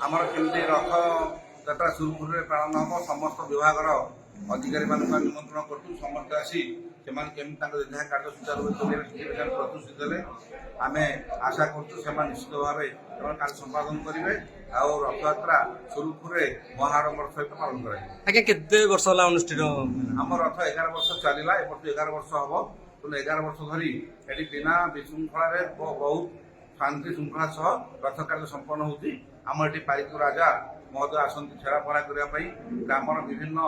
ଆମର କେମିତି ରଥ ଯାତ୍ରା ସୁରୁଖୁରୁରେ ପାଳନ ହେବ, ସମସ୍ତ ବିଭାଗର ଅଧିକାରୀମାନଙ୍କୁ ଆମେ ନିମନ୍ତ୍ରଣ କରୁଛୁ। ସମସ୍ତେ ଆସି ସେମାନେ କେମିତି ତାଙ୍କ ଯାହା କାର୍ଯ୍ୟ ସୁଚାରୁ ରୂପେ ଚଲେଇବେ, ସେଥିପାଇଁ ସେମାନେ ପ୍ରତିଶ୍ରୁତି ଦେଲେ। ଆମେ ଆଶା କରୁଛୁ, ସେମାନେ ନିଶ୍ଚିତ ଭାବେ ସେମାନେ କାର୍ଯ୍ୟ ସମ୍ପାଦନ କରିବେ ଆଉ ରଥଯାତ୍ରା ସୁରୁଖୁରୁରେ ମହାଆଡ଼ମ୍ବର ସହିତ ପାଳନ କରାଯିବ। ଆଜ୍ଞା, କେତେ ବର୍ଷ ହେଲା ଅନୁଷ୍ଠିତ? ଆମ ରଥ 11 ବର୍ଷ ଚାଲିଲା। ଏ ବର୍ଷ 11 ବର୍ଷ ହବ। ତେଣୁ 11 ବର୍ଷ ଧରି ଏଠି ବିନା ବିଶୃଙ୍ଖଳାରେ ବହୁତ ଶାନ୍ତି ଶୃଙ୍ଖଳା ସହ ରଥ କାର୍ଯ୍ୟ ସମ୍ପନ୍ନ ହେଉଛି। ଆମ ଏଠି ପାରିକ ରାଜା ମହୋଦୟ ଆସନ୍ତି ଛେରା ପହଁରା କରିବା ପାଇଁ। ଗ୍ରାମର ବିଭିନ୍ନ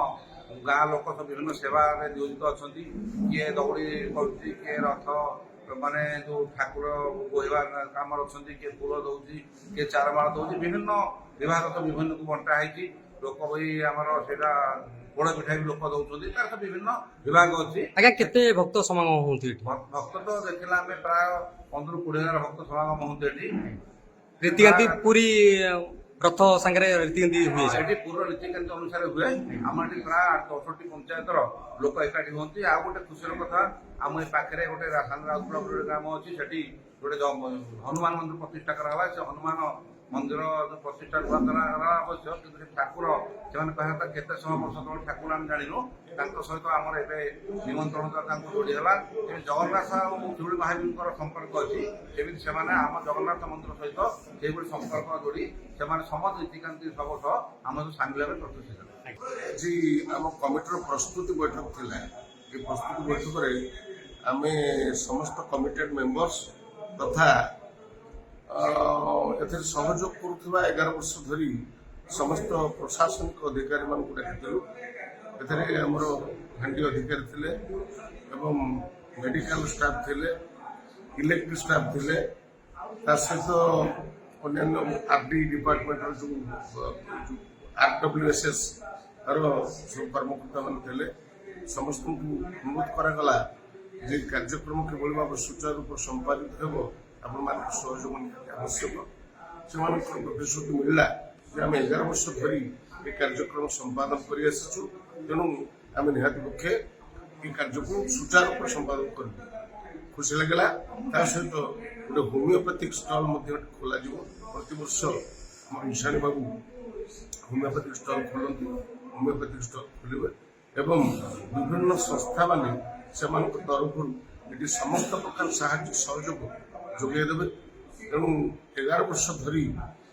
ଗାଁ ଲୋକ ସବୁ ବିଭିନ୍ନ ସେବାରେ ନିୟୋଜିତ ଅଛନ୍ତି। କିଏ ଦଉଡ଼ି କରୁଛି, କିଏ ରଥ ମାନେ ଯୋଉ ଠାକୁର ବୋହିବା କାମରେ ଅଛନ୍ତି, କିଏ ଫୁଲ ଦଉଛି, କିଏ ଚାରମାଳ ଦଉଛି। ବିଭିନ୍ନ ବିଭାଗ ତ ବିଭିନ୍ନକୁ ବଣ୍ଟା ହେଇଛି। ଲୋକ ବି ଆମର ସେଇଟା ପୋଡ଼ ପିଠା ବି ଲୋକ ଦଉଛନ୍ତି। ତାର ତ ବିଭିନ୍ନ ବିଭାଗ ଅଛି। ଆଜ୍ଞା, କେତେ ଭକ୍ତ ସମାଗମ ହୁଅନ୍ତି ଏଠି? ଭକ୍ତ ତ ଦେଖିଲା ଆମେ ପ୍ରାୟ 15ରୁ 20 ହଜାର ଭକ୍ତ ସମାଗମ ହୁଅନ୍ତି ଏଠି। ରୀତିକାନ୍ତି ପୁରୀ ରଥ ସାଙ୍ଗରେ ରୀତିକାନ୍ତି ହୁଏ ସେଠି? ଏଠି ପୁରୀର ରୀତିକାନ୍ତି ଅନୁସାରେ ହୁଏ। ଆମର ଏଠି ପ୍ରାୟ 8 10ଟି ପଞ୍ଚାୟତର ଲୋକ ଏକାଠି ହୁଅନ୍ତି। ଆଉ ଗୋଟେ ଖୁସିର କଥା, ଆମ ଏ ପାଖରେ ଗୋଟେ ସାନ ରାଉତପୁର ଗୋଟେ ଗ୍ରାମ ଅଛି। ସେଠି ଗୋଟେ ହନୁମାନ ମନ୍ଦିର ପ୍ରତିଷ୍ଠା କରାଗଲା। ସେ ହନୁମାନ ମନ୍ଦିର ଯୋଉ ପ୍ରତିଷ୍ଠା ନୂଆ କରାଗଲା ଅବଶ୍ୟ, କିନ୍ତୁ ସେ ଠାକୁର ସେମାନେ କହିବା କଥା କେତେ ଶହ ବର୍ଷ ତଳେ ଠାକୁର ଆମେ ଜାଣିନୁ। ତାଙ୍କ ସହିତ ଆମର ଏବେ ନିମନ୍ତ୍ରଣ ଦ୍ୱାରା ତାଙ୍କୁ ଯୋଡ଼ି ହେଲା। ଯେମିତି ଜଗନ୍ନାଥ ଆଉ ଶିଉଳି ମହାବୀରଙ୍କର ସମ୍ପର୍କ ଅଛି, ସେମିତି ସେମାନେ ଆମ ଜଗନ୍ନାଥ ମନ୍ଦିର ସହିତ ସେଇଭଳି ସମ୍ପର୍କ ଯୋଡ଼ି ସେମାନେ ସମସ୍ତ ରୀତିକାନ୍ତି ସବୁ ସହ ଆମ ସହ ସାମିଲ ହେବେ ପ୍ରତିଷ୍ଠିତ। ଆଜି ଆମ କମିଟିର ପ୍ରସ୍ତୁତି ବୈଠକ ଥିଲା। ଏ ପ୍ରସ୍ତୁତି ବୈଠକରେ ଆମେ ସମସ୍ତ କମିଟେଡ୍ ମେମ୍ବର୍ସ ତଥା ଏଥିରେ ସହଯୋଗ କରୁଥିବା 11 ବର୍ଷ ଧରି ସମସ୍ତ ପ୍ରଶାସନିକ ଅଧିକାରୀମାନଙ୍କୁ ଡାକିଥିଲୁ। ଏଥିରେ ଆମର ଫାଣ୍ଡି ଅଧିକାରୀ ଥିଲେ ଏବଂ ମେଡିକାଲ ଷ୍ଟାଫ୍ ଥିଲେ, ଇଲେକ୍ଟ୍ରିକ୍ ଷ୍ଟାଫ୍ ଥିଲେ, ତା ସହିତ ଅନ୍ୟାନ୍ୟ ଆର୍ ଡି ଡିପାର୍ଟମେଣ୍ଟର ଯେଉଁ RWSS ର ସବୁ କର୍ମକର୍ତ୍ତାମାନେ ଥିଲେ। ସମସ୍ତଙ୍କୁ ଅନୁରୋଧ କରାଗଲା ଯେ କାର୍ଯ୍ୟକ୍ରମ କିଭଳି ଭାବେ ସୁଚାରୁ ରୂପେ ସମ୍ପାଦିତ ହେବ, ଆପଣମାନଙ୍କ ସହଯୋଗ ନିହାତି ଆବଶ୍ୟକ। ସେମାନଙ୍କର ପ୍ରତିଶ୍ରୁତି ମିଳିଲା ଯେ ଆମେ 11 ବର୍ଷ ଧରି ଏ କାର୍ଯ୍ୟକ୍ରମ ସମ୍ପାଦନ କରି ଆସିଛୁ, ତେଣୁ ଆମେ ନିହାତି ପକ୍ଷେ ଏ କାର୍ଯ୍ୟକୁ ସୁଚାରୁ ରୂପେ ସମ୍ପାଦନ କରିବୁ। ଖୁସି ଲାଗିଲା। ତା ସହିତ ଗୋଟେ ହୋମିଓପାଥିକ ଷ୍ଟଲ୍ ମଧ୍ୟ ଏଠି ଖୋଲାଯିବ। ପ୍ରତିବର୍ଷ ଆମର ଇଶାନୀ ବାବୁ ହୋମିଓପାଥିକ ଷ୍ଟଲ୍ ଖୋଲନ୍ତି। ହୋମିଓପାଥିକ ଷ୍ଟଲ୍ ଖୋଲିବେ ଏବଂ ବିଭିନ୍ନ ସଂସ୍ଥାମାନେ ସେମାନଙ୍କ ତରଫରୁ ଏଠି ସମସ୍ତ ପ୍ରକାର ସାହାଯ୍ୟ ସହଯୋଗ ଯୋଗାଇ ଦେବେ। ତେଣୁ 11 ବର୍ଷ ଧରି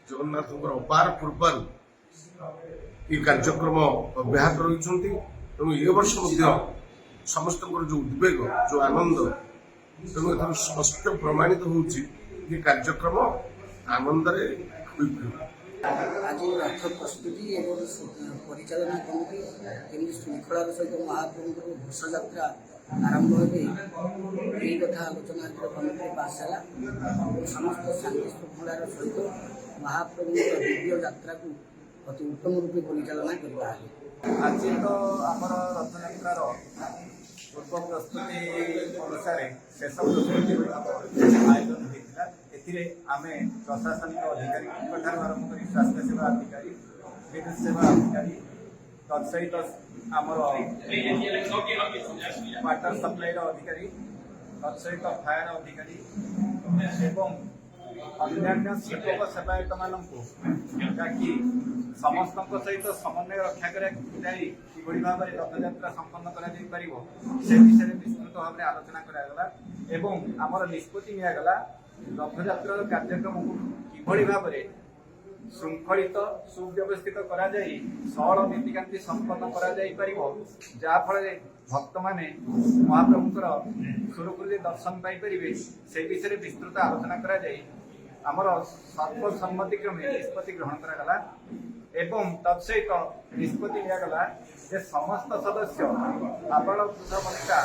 ଜଗନ୍ନାଥଙ୍କର ଅପାର କୃପାରୁ ଏ କାର୍ଯ୍ୟକ୍ରମ ଅବ୍ୟାହତ ରହିଛନ୍ତି। ତେଣୁ ଏ ବର୍ଷ ମଧ୍ୟ ସମସ୍ତଙ୍କର ଯୋଉ ଉଦ୍ବେଗ, ଯୋଉ ଆନନ୍ଦ, ତେଣୁ ଏଥିରୁ ସ୍ପଷ୍ଟ ପ୍ରମାଣିତ ହେଉଛି ଯେ କାର୍ଯ୍ୟକ୍ରମ ଆନନ୍ଦରେ ହୋଇପାରିବ। ଆଜି ରଥ ପ୍ରସ୍ତୁତି ଏବଂ ପରିଚାଳନା କମିଟି କେମିତି ଶୃଙ୍ଖଳାର ସହିତ ମହାପ୍ରଭୁଙ୍କର ଘୋଷଯାତ୍ରା ଆରମ୍ଭ ହେବେ, ଏହି କଥା ଆଲୋଚନା ଆଜିର କମିଟିରେ ପାସ୍ ହେଲା ଏବଂ ସମସ୍ତ ଶାନ୍ତି ଶୃଙ୍ଖଳାର ସହିତ ମହାପ୍ରଭୁଙ୍କର ଦିବ୍ୟ ଯାତ୍ରାକୁ ଅତି ଉତ୍ତମ ରୂପେ ପରିଚାଳନା କରିବା ହେବ। ଆଜି ତ ଆମର ରଥଯାତ୍ରାର ପୂର୍ବ ପ୍ରସ୍ତୁତି ଅନୁସାରେ ଶେଷ ପ୍ରସ୍ତୁତି ବୈଠକ ଆୟୋଜନ ହୋଇଥିଲା। ଏଥିରେ ଆମେ ପ୍ରଶାସନିକ ଅଧିକାରୀଙ୍କ ଠାରୁ ଆରମ୍ଭ କରି ସ୍ୱାସ୍ଥ୍ୟ ସେବା ଅଧିକାରୀ, ବିଦ୍ୟୁତ ସେବା ଅଧିକାରୀ, ତତ୍ସହିତ ଆମର ୱାଟର ସପ୍ଲାଇର ଅଧିକାରୀ, ତତ୍ସହିତ ଫାୟାର ଅଧିକାରୀ ଏବଂ ଅନ୍ୟାନ୍ୟ ସେବକ ସେବାୟତମାନଙ୍କୁ ଡାକି ସମସ୍ତଙ୍କ ସହିତ ସମନ୍ୱୟ ରକ୍ଷା କରାଯାଇ କିଭଳି ଭାବରେ ରଥଯାତ୍ରା ସମ୍ପନ୍ନ କରାଯାଇପାରିବ, ସେ ବିଷୟରେ ବିସ୍ତୃତ ଭାବରେ ଆଲୋଚନା କରାଗଲା ଏବଂ ଆମର ନିଷ୍ପତ୍ତି ନିଆଗଲା, ରଥଯାତ୍ରାର କାର୍ଯ୍ୟକ୍ରମକୁ କିଭଳି ଭାବରେ ଶୃଙ୍ଖଳିତ, ସୁବ୍ୟବସ୍ଥିତ କରାଯାଇ ସଅଳ ନୀତିକାନ୍ତି ସମ୍ପନ୍ନ କରାଯାଇପାରିବ, ଯାହାଫଳରେ ଭକ୍ତମାନେ ମହାପ୍ରଭୁଙ୍କର ସୁରୁଖୁରୁରେ ଦର୍ଶନ ପାଇପାରିବେ, ସେ ବିଷୟରେ ବିସ୍ତୃତ ଆଲୋଚନା କରାଯାଇ ଆମର ସର୍ବସମ୍ମତିକ୍ରମେ ନିଷ୍ପତ୍ତି ଗ୍ରହଣ କରାଗଲା। ଏବଂ ତତ୍ସହିତ ନିଷ୍ପତ୍ତି ନିଆଗଲା ଯେ ସମସ୍ତ ସଦସ୍ୟ, ଆବାଳ ବୃଦ୍ଧ ବନିତା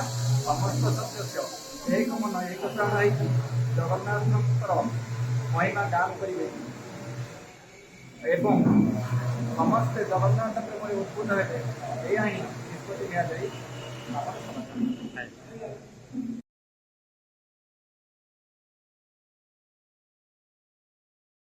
ସମସ୍ତ ସଦସ୍ୟ ଏକ ମନ ଏକ ପ୍ରାଣ ହେଇକି ଜଗନ୍ନାଥଙ୍କର ମହିମା ଗାନ କରିବେ ଏବଂ ସମସ୍ତେ ଜଗନ୍ନାଥ ପ୍ରେମରେ ଉଦ୍ବୁଦ୍ଧ ହେବେ, ଏହା ହିଁ ନିଷ୍ପତ୍ତି ନିଆଯାଇ ଆମର ସମାଧାନ।